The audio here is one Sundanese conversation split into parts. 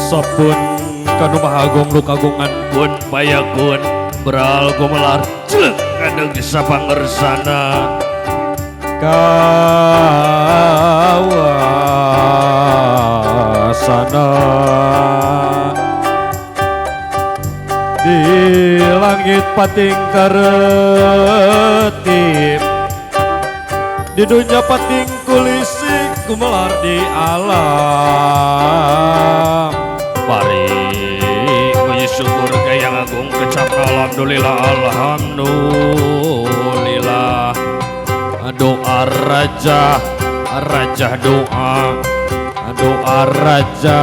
Sapun kanu maha agung nu kagungan kun payagun beral gumelar jelek ngadeg sapangersana kawasana di langit pating karetip di dunia pating kulisi gumelar di alam. Mari puji syukur ke yang agung kecap alhamdulillah alhamdulillah. Doa raja raja doa doa raja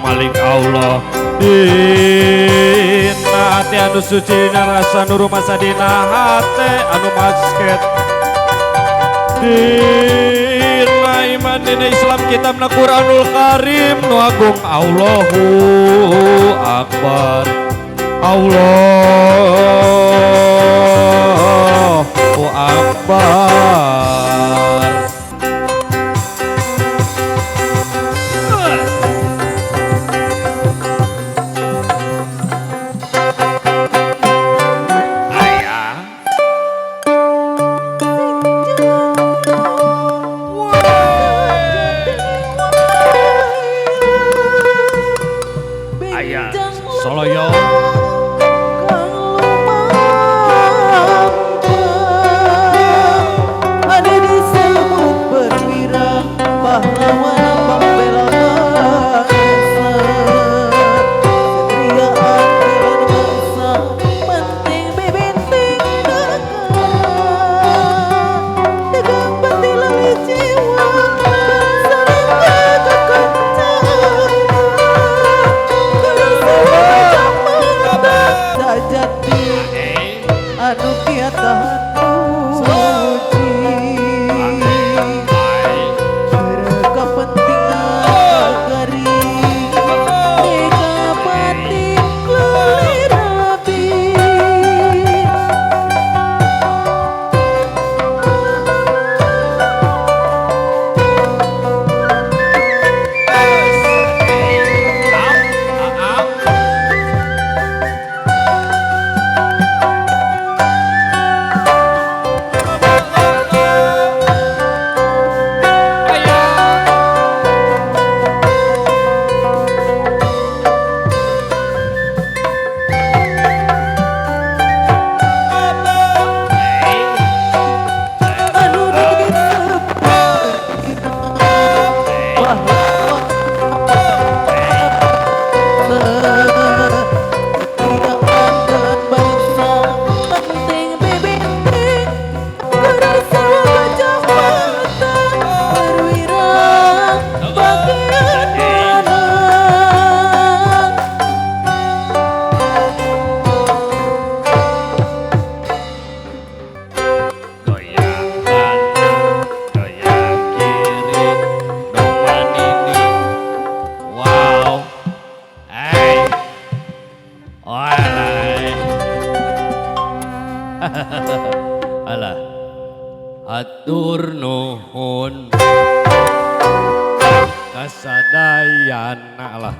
Malik Allah dina hati anu suci dina rasa nu rumasa dina hate anu basket dina iman dina Islam kitabna Quranul Karim nu agung Allahu Akbar Allahu Akbar. Alah atur nuhun kasadayana lah.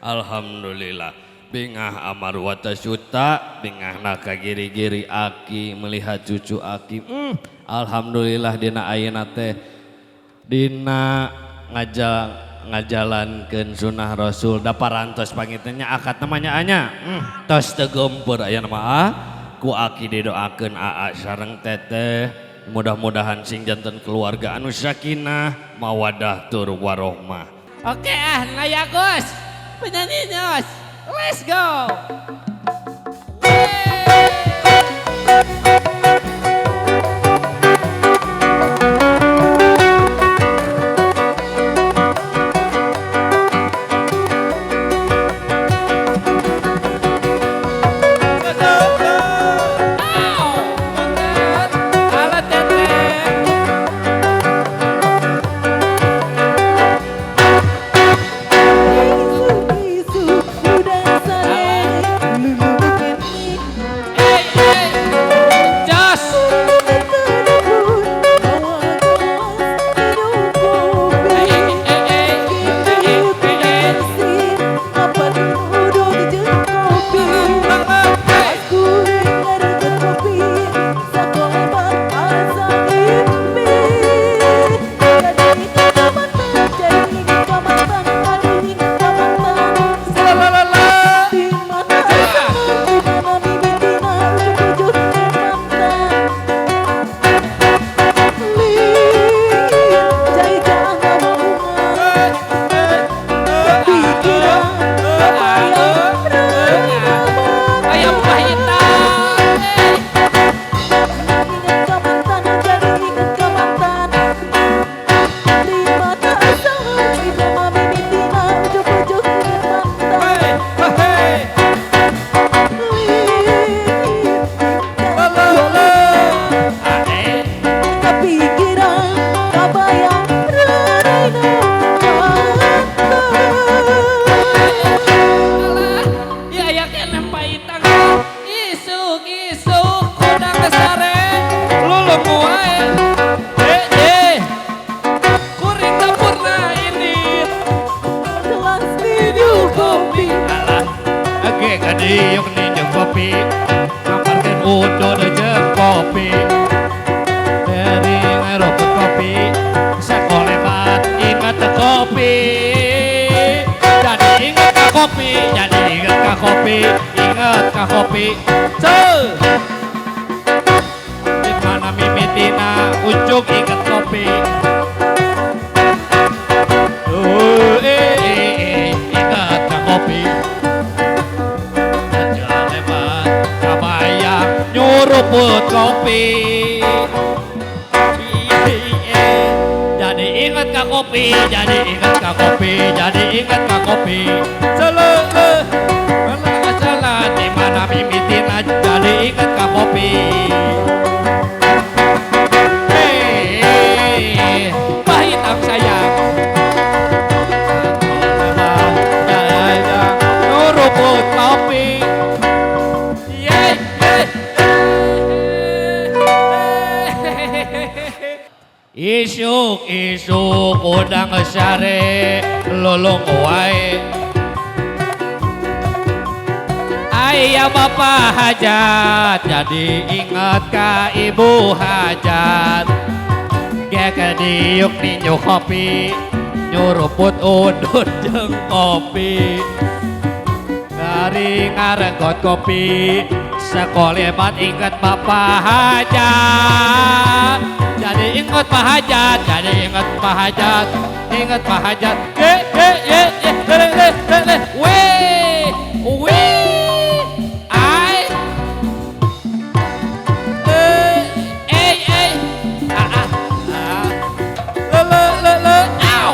Alhamdulillah bingah amar watasuta bingah naka giri-giri aki melihat cucu aki. Alhamdulillah dina ayeuna teh dina ngajalankeun sunah Rasul da parantos pangitnya akad namanya anya tos teu gempur aya mah ku aki didoakeun aa sareng teteh mudah-mudahan sing janten keluarga anu sakinah mawadah tur warohmah. Oke ah Naya Gus penyanyinya let's go. Hey, hey. kopi, jadi inget ka kopi, inget ka kopi. Ceu. Di mana mimitina ujug inget kopi. Inget ka kopi. Lebat kabayang nyuruput kopi. Jadi inget ka kopi, jadi inget ka kopi, jadi inget ka kopi. Cele, salah di mana mimitina jadi inget ka kopi. Hei, pahitam sayang. Nyuruput kopi. Isuk isuk udang sare lolong wae. Ayah bapak hajat jadi ingat ka ibu hajat. Gek diuk ninyu kopi nyuruput udut jeung kopi. Dari ngarenggot kopi sekolebat ingat bapak hajat. Jadi ingat pak hajat, jadi ingat pak hajat, ingat pak hajat. Ye ye ye ye le le le le we we ai eh eh ah ah ah le le le le au.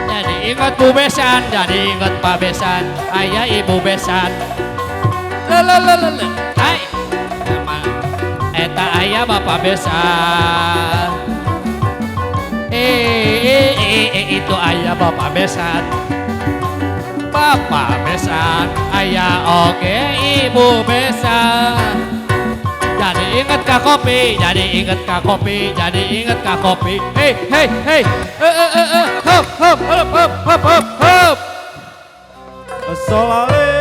Jadi ingat bu besan, jadi ingat pak besan, ayah ibu besan. Le le le le le. Eta ayah bapak besan. Itu ayah bapak besan. Bapak besan, ayah oke ibu besan. Jadi inget ka kopi, jadi inget ka kopi, jadi inget ka kopi. Hei hei hei, hop hop hop hop hop hop hop. Solale.